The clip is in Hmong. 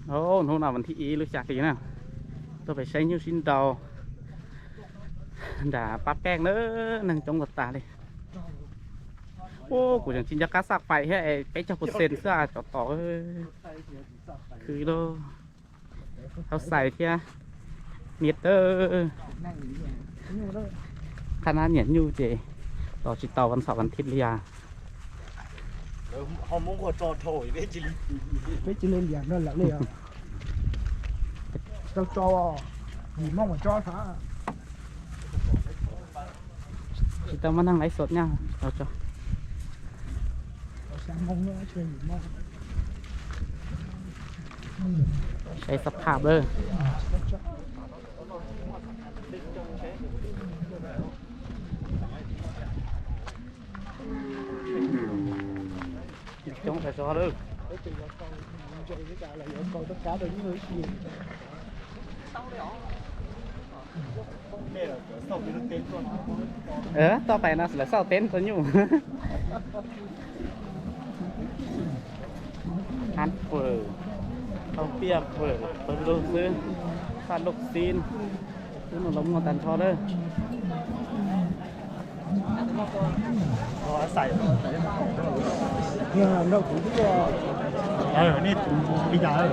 Hnub no vas thib ib lub xya hli na, tuaj pem saib nyuj sib nraus nram Pab Pej na, neeg coob tas tas li. Ub, kuv tseem tsis nco qab xa pais thiab, peb caug percent xwb cov tod. Khwv lauj, tau xais thiab. Niam tawb, qhab nab nyiam nyuj ces tos tsis tau vas xaum vas thib li as. Peb tsis li liam no lawm li os. Tsis tau tso, yim Hmoob mas tso xav. Tsis tau muaj neeg laiv xom nyaj tsis tau tso. Saib xab phaj lawm. Coob tas zog lawm. Toj pais no lawv xauj teb tau nyuj. Hab pawg, tau piaj pawg, pawg lug xwb, faj loj xib, twb mus los muag tag nrho lawm. Nej tus li cas?